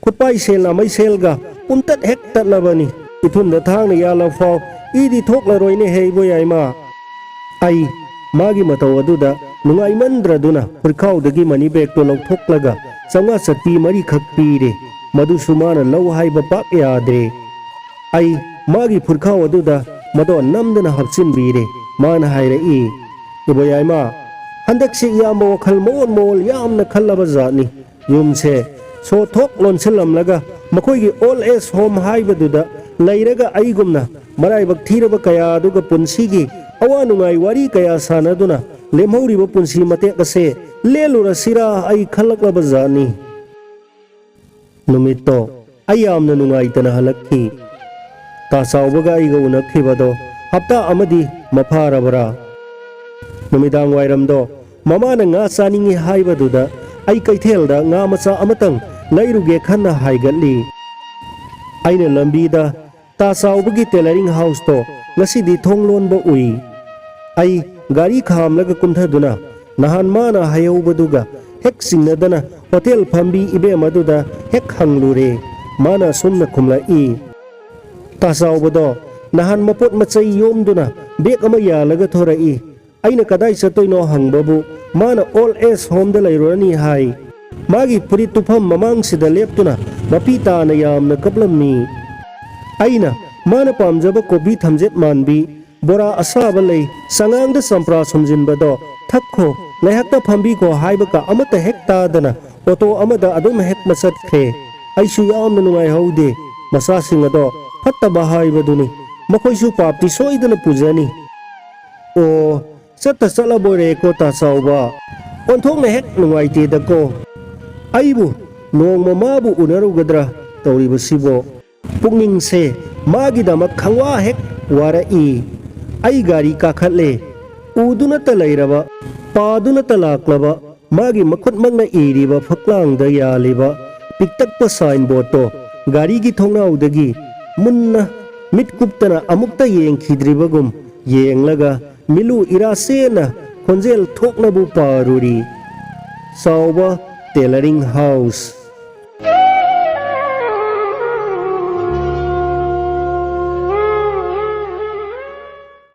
ꯈꯨꯠꯄꯥꯏꯁꯦꯜ ꯂꯥꯃꯩꯁꯦꯜꯒ ꯄꯨꯝꯇꯠ ꯍꯦꯛ ꯇꯠꯂꯕꯅꯤ꯫ ꯏꯊꯨꯟꯗ ꯊꯥꯡꯅ ꯌꯥꯜꯂꯐꯥꯎ ꯏꯗꯤ ꯊꯣꯛꯂꯔꯣꯏꯅꯦꯍꯦ, ꯏꯕꯣꯌꯥꯏꯃ"꯫ ꯑꯩ ꯃꯥꯒꯤ ꯃꯇꯧ ꯑꯗꯨꯗ ꯅꯨꯡꯉꯥꯏꯃꯟꯗ꯭ꯔꯗꯨꯅ ꯐꯨꯔꯤꯈꯥꯎꯗꯒꯤ ꯃꯅꯤ ꯕꯦꯒꯇꯣ ꯂꯧꯊꯣꯛꯂꯒ ꯆꯥꯝꯃꯉꯥ ꯆꯠꯄꯤ ꯃꯔꯤꯈꯛ ꯄꯤꯔꯦ꯫ ꯃꯗꯨꯁꯨ ꯃꯥꯅ ꯂꯧ ꯍꯥꯏꯕ ꯄꯥꯛ ꯌꯥꯗ꯭ꯔꯦ꯫ ꯑꯩ ꯃꯥꯒꯤ ꯐꯨꯔꯤꯈꯥꯎ ꯑꯗꯨꯗ ꯃꯗꯣ ꯅꯝꯗꯅ ꯍꯥꯞꯆꯤꯟꯕꯤꯔꯦ꯫ ꯃꯥꯅ ꯍꯥꯏꯔꯛꯏ, "ꯏꯕꯣꯌꯥꯏꯃ, ꯍꯟꯗꯛꯁꯤ ꯏꯌꯥꯝꯕ ꯋꯥꯈꯜ ꯃꯑꯣꯜ ꯃꯑꯣꯜ ꯌꯥꯝꯅ ꯈꯜꯂꯕ ꯖꯥꯠꯅꯤ꯫ ꯌꯨꯝꯁꯦ ꯁꯣ ꯊꯣꯛ ꯂꯣꯟꯁꯤꯜꯂꯝꯂꯒ ꯃꯈꯣꯏꯒꯤ old age home ꯍꯥꯏꯕꯗꯨꯗ ꯂꯩꯔꯒ ꯑꯩꯒꯨꯝꯅ ꯃꯔꯥꯏꯕꯛ ꯊꯤꯔꯕ ꯀꯌꯥ ꯑꯗꯨꯒ ꯄꯨꯟꯁꯤꯒꯤ ꯑꯋꯥ ꯅꯨꯡꯉꯥꯏ ꯋꯥꯔꯤ ꯀꯌꯥ ꯁꯥꯟꯅꯗꯨꯅ ꯂꯦꯝꯍꯧꯔꯤꯕ ꯄꯨꯟꯁꯤ ꯃꯇꯦꯛ ꯑꯁꯦ ꯂꯦꯜꯂꯨꯔꯁꯤꯔꯥ ꯑꯩ ꯈꯜꯂꯛꯂꯕ ꯖꯥꯠꯅꯤ꯫ ꯅꯨꯃꯤꯠꯇꯣ ꯑꯩ ꯌꯥꯝꯅ ꯅꯨꯡꯉꯥꯏꯇꯅ ꯍꯜꯂꯛꯈꯤ꯫ ꯇꯥ ꯆꯥꯎꯕꯒ ꯑꯩꯒ ꯎꯅꯈꯤꯕꯗꯣ ꯍꯞꯇꯥ ꯑꯃꯗꯤ ꯃꯐꯥꯔꯕ꯭ꯔꯥ? ꯅꯨꯃꯤꯗꯥꯡ ꯋꯥꯏꯔꯝꯗꯣ ꯃꯃꯥꯅ ꯉꯥ ꯆꯥꯅꯤꯡꯏ ꯍꯥꯏꯕꯗꯨꯗ ꯑꯩ ꯀꯩꯊꯦꯜꯗ ꯉꯥ ꯃꯆꯥ ꯑꯃꯇꯪ ꯂꯩꯔꯨꯒꯦ ꯈꯟꯅ ꯍꯥꯏꯒꯠꯂꯤ꯫ ꯑꯩꯅ ꯂꯝꯕꯤꯗ ꯇꯥ ꯆꯥꯎꯕꯒꯤ tailoring houseꯇꯣ ꯉꯁꯤꯗꯤ ꯊꯣꯡ ꯂꯣꯟꯕ ꯎꯏ꯫ ꯑꯩ ꯒꯥꯔꯤ ꯈꯥꯝꯂꯒ ꯀꯨꯝꯊꯗꯨꯅ ꯅꯍꯥꯟ ꯃꯥꯅ ꯍꯥꯏꯍꯧꯕꯗꯨꯒ ꯍꯦꯛ ꯆꯤꯡꯅꯗꯅ ꯍꯣꯇꯦꯜ ꯐꯝꯕꯤ ꯏꯕꯦꯝ ꯑꯗꯨꯗ ꯍꯦꯛ ꯍꯪꯂꯨꯔꯦ꯫ ꯃꯥꯅ ꯑꯁꯨꯝꯅ ꯈꯨꯝꯂꯛꯏ, "ꯇꯥ ꯆꯥꯎꯕꯗꯣ ꯅꯍꯥꯟ ꯃꯄꯣꯠ ꯃꯆꯩ ꯌꯣꯝꯗꯨꯅ ꯕꯦꯒ ꯑꯃ ꯌꯥꯜꯂꯒ ꯊꯣꯔꯛꯏ꯫ ꯑꯩꯅ ꯀꯗꯥꯏ ꯆꯠꯇꯣꯏꯅꯣ ꯍꯪꯕꯕꯨ ꯃꯥꯅ old age homeꯗ ꯂꯩꯔꯨꯔꯅꯤ ꯍꯥꯏ꯫ ꯃꯥꯒꯤ ꯐꯨꯔꯤꯠ ꯇꯨꯐꯝ ꯃꯃꯥꯡꯁꯤꯗ ꯂꯦꯞꯇꯨꯅ ꯃꯄꯤ ꯇꯥꯅ ꯌꯥꯝꯅ ꯀꯞꯂꯝꯃꯤ꯫" ꯑꯩꯅ ꯃꯥꯅ ꯄꯥꯝꯖꯕ ꯀꯣꯕꯤ ꯊꯝꯖꯦꯠ ꯃꯥꯟꯕꯤ, ꯕꯣꯔꯥ ꯑꯁꯥꯕ ꯂꯩ, ꯆꯉꯥꯡꯗ ꯆꯝꯄ꯭ꯔꯥ ꯁꯨꯝꯖꯤꯟꯕꯗꯣ ꯊꯛꯈꯣ, ꯉꯥꯏꯍꯥꯛꯇ ꯐꯝꯕꯤꯈꯣ ꯍꯥꯏꯕꯒ ꯑꯃꯠꯇ ꯍꯦꯛ ꯇꯥꯗꯅ ꯑꯣꯇꯣ ꯑꯃꯗ ꯑꯗꯨꯝ ꯍꯦꯛ ꯃꯆꯠꯈ꯭ꯔꯦ꯫ ꯑꯩꯁꯨ ꯌꯥꯝꯅ ꯅꯨꯡꯉꯥꯏꯍꯧꯗꯦ꯫ ꯃꯆꯥꯁꯤꯡ ꯑꯗꯣ ꯐꯠꯇꯕ ꯍꯥꯏꯕꯗꯨꯅꯤ꯫ ꯃꯈꯣꯏꯁꯨ ꯄꯥꯞꯇꯤ ꯁꯣꯏꯗꯅ ꯄꯨꯖꯅꯤ꯫ ꯑꯣ, ꯆꯠꯇ ꯆꯠꯂꯕꯣꯏꯔꯦꯀꯣ ꯇꯥ ꯆꯥꯎꯕ꯫ ꯑꯣꯟꯊꯣꯛꯅ ꯍꯦꯛ ꯅꯨꯡꯉꯥꯏꯇꯦꯗꯀꯣ꯫ ꯑꯩꯕꯨ ꯅꯣꯡꯃ ꯃꯥꯕꯨ ꯎꯅꯔꯨꯒꯗ꯭ꯔꯥ ꯇꯧꯔꯤꯕꯁꯤꯕꯣ? ꯄꯨꯛꯅꯤꯡꯁꯦ ꯃꯥꯒꯤꯗꯃꯛ ꯈꯪꯋꯥ ꯍꯦꯛ ꯋꯥꯔꯛꯏ꯫ ꯑꯩ ꯒꯥꯔꯤ ꯀꯥꯈꯠꯂꯦ꯫ ꯎꯗꯨꯅꯇ ꯂꯩꯔꯕ, ꯄꯥꯗꯨꯅꯇ ꯂꯥꯛꯂꯕ ꯃꯥꯒꯤ ꯃꯈꯨꯠꯃꯛꯅ ꯏꯔꯤꯕ ꯐꯛꯂꯥꯡꯗ ꯌꯥꯜꯂꯤꯕ ꯄꯤꯛꯇꯛꯄ ꯁꯥꯏꯟꯕꯣꯔꯗꯇꯣ ꯒꯥꯔꯤꯒꯤ ꯊꯣꯡꯅꯥꯎꯗꯒꯤ ꯃꯨꯟꯅ ꯃꯤꯠ ꯀꯨꯞꯇꯅ ꯑꯃꯨꯛꯇ ꯌꯦꯡꯈꯤꯗ꯭ꯔꯤꯕꯒꯨꯝ ꯌꯦꯡꯂꯒ ꯃꯤꯠꯂꯨ ꯏꯔꯥ ꯆꯦꯟꯅ ꯈꯣꯟꯖꯦꯜ ꯊꯣꯛꯅꯕꯨ ꯄꯥꯔꯨꯔꯤ꯫ ꯆꯥꯎꯕ tailoring house꯫